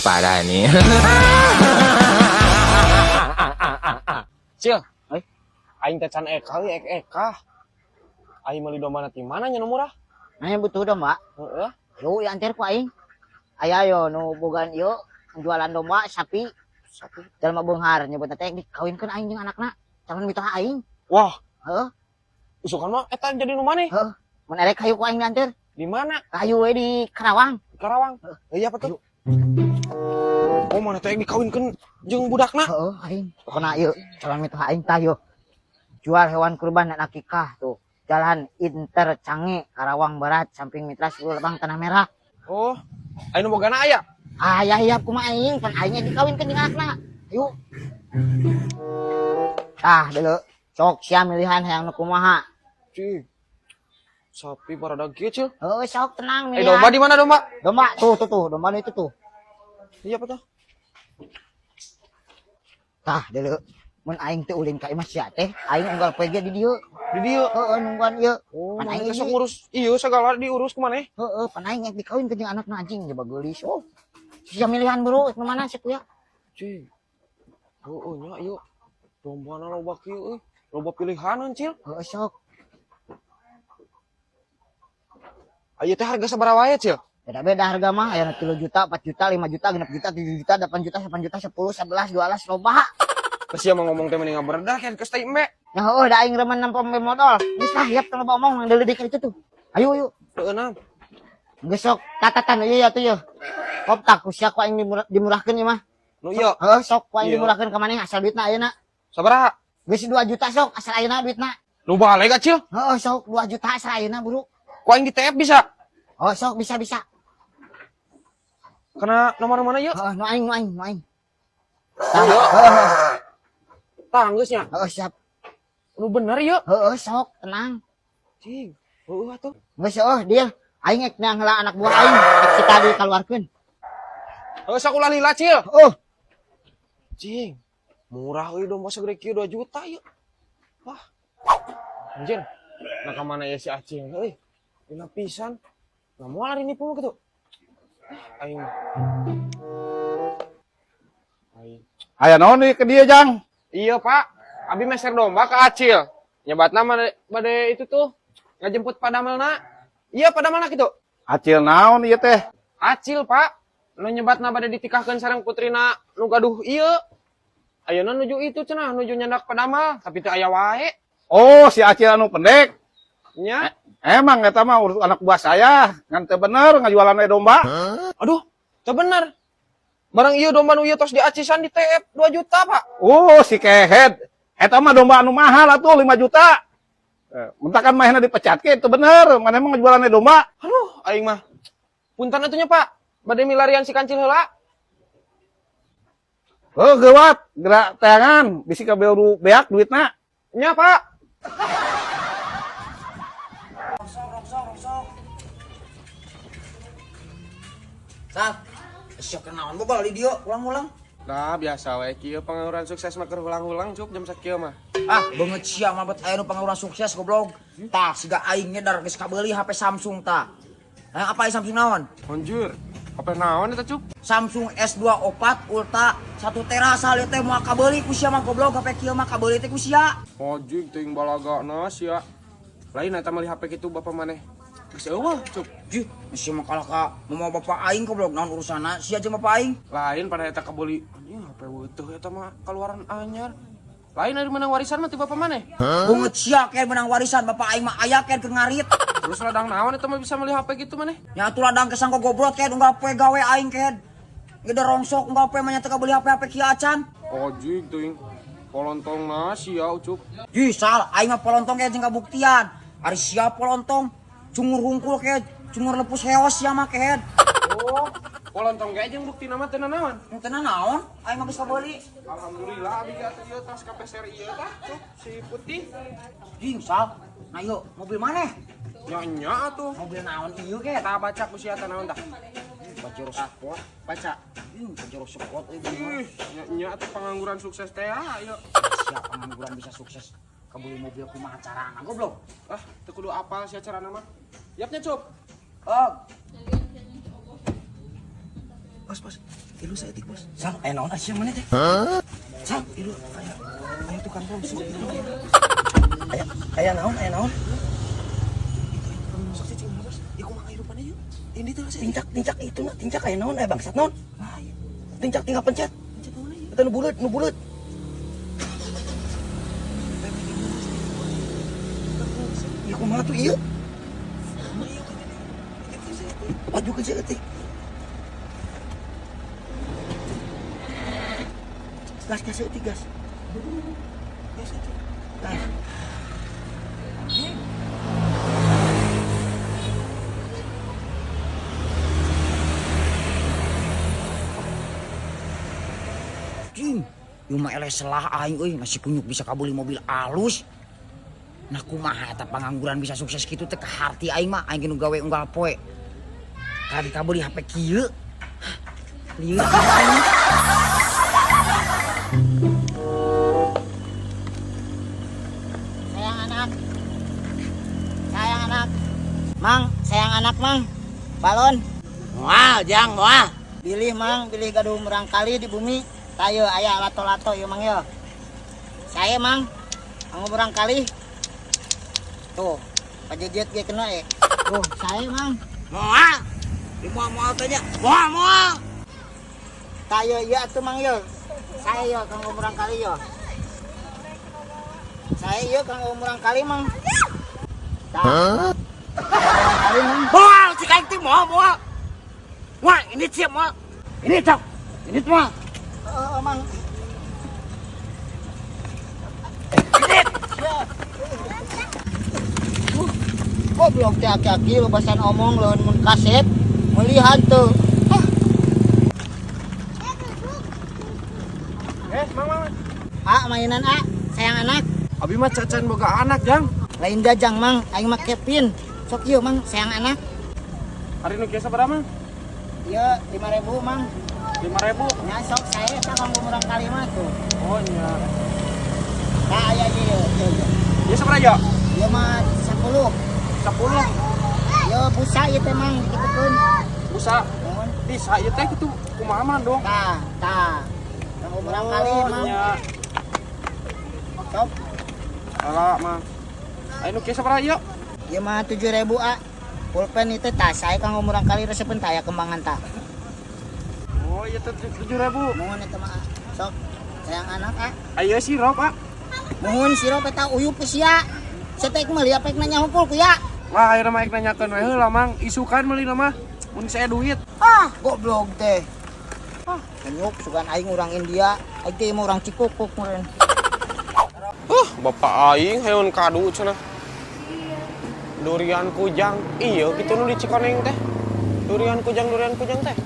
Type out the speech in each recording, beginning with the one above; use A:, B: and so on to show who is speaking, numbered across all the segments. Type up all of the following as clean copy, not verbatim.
A: Parah nih.
B: Cil, aing teh can eka euy, ek eka. Aing meuli domba na ti mana nya nu murah?
C: Nanya butuh domba.
B: Heeh.
C: Yo diantar ku aing. Aya yo nu bogaan ieu jualan domba sapi. Sapi jelema beunghar nyebutna teh dikawinkeun aing jeung anakna. Calon mitoha aing.
B: Wah,
C: Heeh.
B: usukan mah eta jadi nu maneh?
C: Heeh. Mun erek hayu ku aing diantar.
B: Di mana?
C: Hayu we di Karawang.
B: Di Karawang. Iya apa tuh? Oh, mana teh dikawinkeun jeung budakna?
C: Heeh, aing. Pokona ieu calon mitoha aing tah yo. Jual hewan kurban dan akikah tuh. Jalan Inter Cange, Karawang Barat, samping Mitra Sepuluh Lebang Tanah Merah.
B: Oh, aing nu bogana aya.
C: Aya hiap kumaha aing, pan aingnya dikawinkeun jeung anakna. Ayo. Tah, deuleu. Sok sia milihan hayang nu kumaha.
B: Cih. Sapi parada kieu, Cil.
C: Heuh, sok tenang
B: Eh,
C: milihan.
B: domba di mana domba?
C: Domba tuh tuh tuh, domba nu itu tuh.
B: Iya apa tuh?
C: Tah, deuleu. Mun aing teu ulin ka imah sia teh, aing unggal poe ge di dieu.
B: Di dieu.
C: Heeh, nungguan ieu.
B: Oh,
C: Pan
B: mana
C: aing
B: teh sok
C: ini.
B: ngurus ieu segala diurus ku maneh?
C: Heeh, pan aing rek dikawinkeun jeung anakna anjing coba geulis. Oh. Sia milihan bro, nu mana sih kuya?
B: Cih. Heeh nya ieu. Dombana loba kieu euy. Loba pilihanan, Cil.
C: Heeh, sok.
B: Ayo teh harga sabaraha wae, Cil?
C: Beda-beda harga mah, aya 3 juta, 4 juta, 5 juta, 6 juta, 7 juta, 8 juta, 8 juta, 10, 11, 12, loba.
B: Terus sia mah ngomong teh mending ngaberedah kan geus teh embe.
C: Nah, heueuh da aing remen nempo embe modal. Geus lah, hiap tong loba omong deuleu deui ka ditu tuh. Ayo, ayo.
B: Heueuh nam.
C: Geus sok tatatan ieu ya tuh yeuh. Kop tak ku sia ku aing dimurahkeun ieu mah.
B: Nu ieu
C: Heueuh, sok ku aing
B: Iya.
C: dimurahkeun ka maneh asal duitna ayeuna.
B: sabaraha?
C: Geus 2 juta sok asal ayeuna duitna.
B: Nu balik Cil.
C: Heueuh, sok 2 juta asal ayeuna buru.
B: Ku aing di TF bisa.
C: Oh, sok bisa bisa.
B: Karena nomor mana yuk?
C: Heeh, nu aing nu aing nu aing.
B: Oh, yuk.
C: Heeh,
B: Tah geus nya.
C: heeh, siap.
B: Nu bener yuk.
C: Heeh, sok tenang.
B: Cing. Heueuh atuh.
C: Geus heueuh deal. Aing rek neang heula anak buah aing, rek kita dikaluarkeun.
B: Heueuh sok ulah lila, Cil.
C: Heueuh.
B: Cing. Murah euy domba segede kieu 2 juta yuk. Wah. Anjir. Nah ka mana ya si Acil euy? Dina pisan. Nggak mau lari nipu mah gitu. Aing. Aing.
D: Aya naon nih ke dia, Jang?
B: Iya, Pak. Abi meser domba ke Acil. Nyebatna bade itu tuh ngajemput padamelna. Iya, padamelna gitu.
D: Acil naon ieu teh?
B: Acil, Pak. Nu nyebatna bade ditikahkeun sareng putrina nu gaduh ieu. Ayeuna nuju itu cenah, nuju nyandak padamel, tapi teu aya wae.
D: Oh, si Acil anu pendek.
B: Nya.
D: Emang eta mah urus anak buah saya, ngan teu bener ngajualan we domba.
B: Aduh, teu bener. Barang ieu domba nu ieu tos diacisan di TF 2 juta, Pak.
D: Oh, si kehed. Eta mah domba anu mahal atuh 5 juta. Mentakan mahna dipecat ke itu bener, mana emang ngajualan we domba.
B: Aduh, aing mah. Punten atuh nya, Pak. Bade milarian si kancil heula.
D: Oh, geuwat, gerak teangan, bisi kabeuru beak duitna.
B: Nya, Pak.
E: Sal, siapa kenaon bobal di dieu ulang-ulang.
B: Nah, biasa we kieu pangangguran sukses mah keur hulang-hulang cup jam sakieu mah.
E: Ah, beungeut sia mah bet aya nu pangangguran sukses goblok. Tah, siga aing nyedar geus kabeuli HP Samsung tah. Hayang apa Samsung naon?
B: Anjir, HP naon eta cup?
E: Samsung S24 Ultra 1 tera sal ieu teh moal kabeuli ku sia mah goblok HP kieu mah kabeuli teh ku sia.
B: Anjing teuing balagana sia. Lain eta meuli HP kitu bapak maneh. Geus eueuh cup.
E: Jih, sia mah kalah ka moal bapak aing goblok naon urusanna sia jeung bapak aing.
B: Lain pada eta kabeuli anjing HP weutuh eta mah kaluaran anyar. Lain ari menang warisan mah ti bapak maneh.
E: Beungeut sia ke menang warisan bapak aing mah aya ke keur ngarit.
B: Terus ladang naon eta mah bisa meuli HP gitu maneh?
E: Nya atuh ladang kesangko gobrot ke unggal poe gawe aing ke. Gede rongsok unggal poe mah nya teu kabeuli HP kieu acan.
B: Anjing teuing. Polontongna sia ucup.
E: Jih, sal aing mah polontong ke jeung kabuktian. Ari sia polontong cungur hungkul ke cungur lepus heos sia mah ke.
B: Oh, polontong ge jeung buktina mah teu nanaon.
E: Teu nanaon, aing mah geus kabeuli.
B: Alhamdulillah abi ge atuh ieu tas ka peser ieu tah, cup si putih.
E: Jing, sal. Nah ieu mobil maneh?
B: Nya nya atuh.
E: Mobil naon ieu ke?
B: Tah baca ku sia teh naon tah?
E: Pajero Sport.
B: Baca.
E: Ih, Pajero Sport euy bener.
B: Ih, nya nya atuh pengangguran sukses teh ah, ieu.
E: Siapa pengangguran bisa sukses kabeuli mobil kumaha carana goblok?
B: Ah, teu kudu apal sia carana mah. Yapnya cup.
E: Oh.
A: Bos, bos. Ilu saeutik, bos. Sam, aya naon sia maneh teh? Hah? Sam, ilu aya aya tukang rongso. Aya aya naon, aya naon? Itu tukang rongso sih cing bos. Ieu kumaha kahirupanna ieu? Ini teh tincak, tincak itu na, tincak aya naon, aya bangsat naon? Lain. Tincak tinggal pencet. Pencet naon ieu? Eta nu buleut, nu buleut. Ieu kumaha tuh ieu? Maju ke saeutik. Gas, gas, saeutik, gas. Gas, saeutik. Gas.
E: Cing, ieu mah eleh selah aing euy, masih kunyuk bisa kabeli mobil alus. Nah kumaha eta pangangguran bisa sukses kitu teh kaharti aing mah, aing nu gawe unggal poe. Kali kabeli HP kieu. Lieur aing.
C: Sayang anak. Sayang anak. Mang, sayang anak, Mang. Balon.
E: Moal, jang, moal.
C: Bilih, Mang, bilih gaduh murangkali di bumi. Tayo aya lato-lato ieu Mang yo. Saya, Mang. Anggo murangkali. Tuh, pajejet ge kena eh. Tuh, saya, Mang.
E: Moal. Di moal-moal teh nya. Moal, moal.
C: Tayo ieu atuh Mang yo. Saya yo kanggo murangkali yo. Saya yo kanggo murangkali, Mang. Tah. Murangkali, Mang.
E: Moal, cik aing teh moal, moal. Moal, ini siap moal. Ini cok. Ini moal.
C: Heeh, Mang. Goblok teh aki-aki lebasan omong lawan mun kaset melihat tuh. Ah,
B: Mang, mang.
C: ah mainan ah, sayang anak.
B: Abi mah cacan boga anak, Jang.
C: Lain jajang Mang, aing mah Kevin. Sok ieu Mang, sayang anak.
B: Hari nu kieu sabaraha, Mang?
C: Ieu 5.000 Mang.
B: 5.000.
C: Nya sok saya eta kanggo murangkali mah tuh.
B: Oh, nya.
C: Tah aya ieu ieu. Ieu.
B: Ieu sabaraha ya?
C: Ieu mah 10.
B: 10.
C: Ieu busa ieu teh Mang dikitukeun.
B: Busa.
C: Mohon.
B: Bisa ieu teh kitu kumaha mah dong.
C: Tah, tah. Kanggo murangkali Mang.
B: Nya.
C: Sok.
B: Alah, Mang. Aya nu kieu sabaraha ieu?
C: Ieu mah 7.000 ah. Pulpen itu tah saya kanggo murangkali resepeun tah aya kembangan tah.
B: Oh, ieu teh 7.000.
C: Mohon eta mah ah. Sok. Sayang anak ah.
B: Ayo sirup, ah.
C: Mohon sirup eta uyup ku sia. Setek meuli apa nanya hungkul ku ya.
B: Wah, ayeuna mah ek nanyakeun we heula, Mang. Isukan meuli mah. Mun saya duit.
C: Ah, goblok teh. Ah, kenyuk sugan aing urang India, aing teh mah urang Cikukuk meureun.
B: Bapak aing heun kadu cenah. Durian kujang. Iya kitu nu di Cikoneng teh. Durian kujang teh.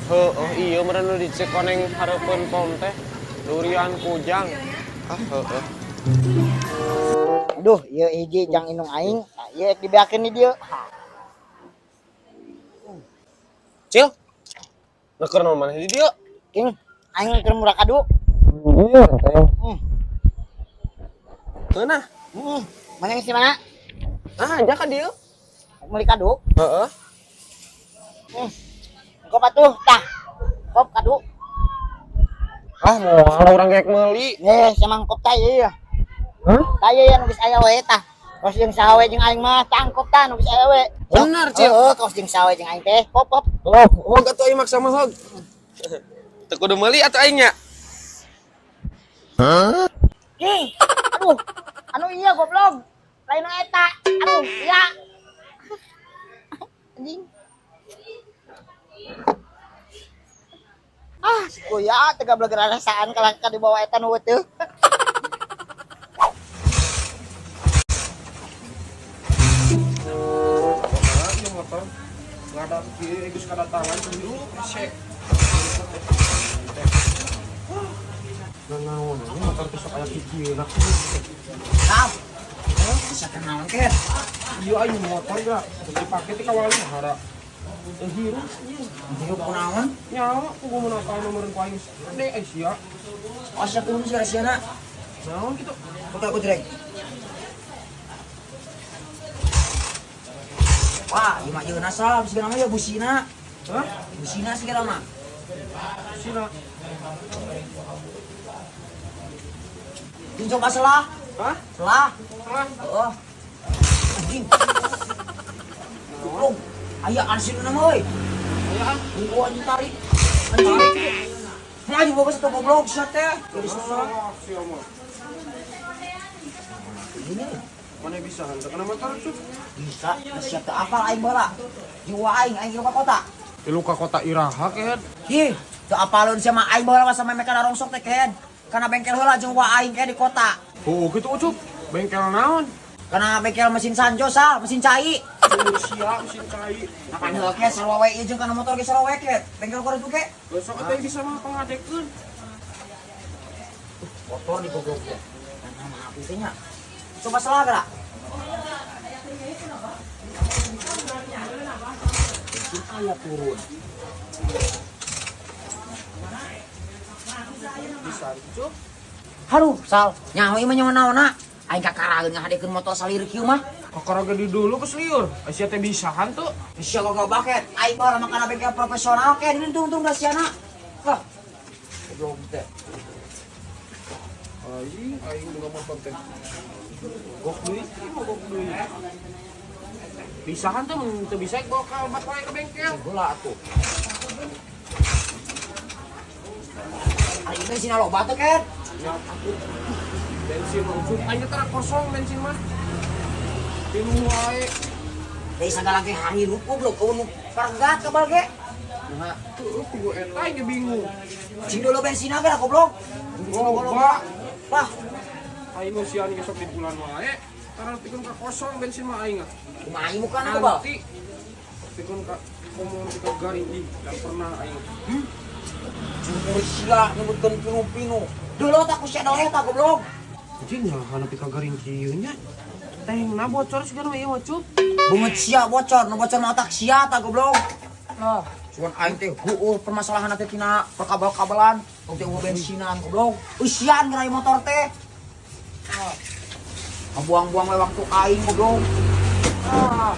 B: Heueuh, iya meureun nu di Cikoneng hareupeun pom teh. Durian kujang. Ah, heueuh.
C: Aduh, ieu hiji jang indung aing, tah ieu ek dibeakeun di dieu.
B: Cil. Nah, keur naon maneh di dieu?
C: King, aing keur murah kadu.
B: Iya, teh. Keunah.
C: Heeh. Mana si mana?
B: Ah, aja ka dieu.
C: Meuli kadu.
B: Heeh.
C: Engko patuh tah. Kop kadu.
B: Ah, moal urang geek meuli.
C: Nih, sama kop tah ieu.
B: Hah?
C: Tah ieu nu geus aya we tah. Kos jeung saha we jeung aing mah tangkop tah nu geus aya we.
B: Bener, Cil.
C: Heeh, kos jeung saha we jeung aing teh. Kop kop.
B: Oh, hog atuh aing maksa mah hog. Teu kudu meuli atuh aing nya.
C: King. Aduh. Anu iya goblok. Lain nu eta. Aduh, iya. Anjing. Ah, si kuya teh gablek rarasaan kalah ka dibawa eta nu teu.
B: Ieu motor ngadat kieu geus kadatangan hirup sek. Nah, naon ini motor teh sok aya kieu na.
E: Sam. Bisa kenalan ken.
B: Ieu aing motor ga dipake teh kawali hara. Teu hirup ieu.
E: Hirup kunaon?
B: Nyawa ku mun apa nomoreun ku aing gede ai sia.
E: Asa kudu sih rahasiana.
B: Naon kitu?
E: Buka aku direk. Wah, ieu mah jeung nasab sigana mah ya busina.
B: Hah?
E: Busina sigana mah.
B: Sina.
E: Cing coba selah.
B: Hah?
E: Selah.
B: Selah.
E: Heeh. Anjing. Goblok. Aya arsina mah euy.
B: Aya ah.
E: Tunggu anjing tarik. Anjing. Maju bawa satu goblok sia teh. Jadi susah.
B: Sia mah.
E: Ini
B: Mana bisa henteu kana motor cup?
E: bisa, siap teu apal aing baheula. Jiwa aing aing ka kota.
B: Tilu ka kota iraha kehed.
E: Ih, teu apaleun sia mah aing baheula mah meme kana rongsok teh kehed. Kana bengkel heula jeung wa aing ke di kota.
B: Oh, kitu Ucup. Bengkel naon?
E: Kana bengkel mesin sanjo sal, mesin cai.
B: Sia mesin cai.
E: Kapan heula ke sarua we ieu jeung kana motor ge sarua we ke. Bengkel korek ge.
B: Besok teh bisa mah pangadekeun.
E: Motor di goblok teh. Kana mah api teh nya. Coba salah gerak. Bensin aya turun.
B: Bisa Cup.
E: Haduh, Sal, nyaho ieu mah nyaho naonna? Aing kakarageun ngahadekeun motor salir kieu mah.
B: Kakara ge di dulu geus liur. Sia teh bisa hantu.
E: Sia gogo baket. Aing mah mah kana bengkel profesional ke ini untung-untung da siana. Wah. Goblok teh.
B: Aing aing boga motor teh. Gok deui, ieu mah gok deui. Bisa hantu mun teu bisa bawa ka obat wae ke bengkel.
E: Heula atuh. Ari bensin loba teh ken.
B: Ya takut. Bensin mah Ucup, aing teh kosong bensin mah. Pilu wae.
E: Deui sagala ge hirup goblok eueun nu pargat kabal ge.
B: Nah, tuh kudu eta aing ge bingung.
E: Cing dulu bensin ge lah goblok.
B: Loba.
E: Wah,
B: Aing mah sian ge sok di bulan wae. Tara pikeun ka kosong bensin mah aing ah.
E: kumaha ieu mukana goblok?
B: Nanti pikeun ka komo pikeun garing ih, dan pernah aing.
E: Cumur sila nyebutkeun pinu-pinu. Dulu tak ku sia doleh tak goblok.
B: Anjing nyalahan pika garing kieu nya. Tengna bocor sigana ieu mah Cup.
E: Beungeut sia bocor, nu bocor mah otak sia tak goblok. Nah, cuman aing teh heueuh permasalahan teh tina perkabel-kabelan, tong teh eueuh bensinan goblok. Eusian geura motor teh. Ah. Ngabuang-buang we waktu aing goblok. Ah.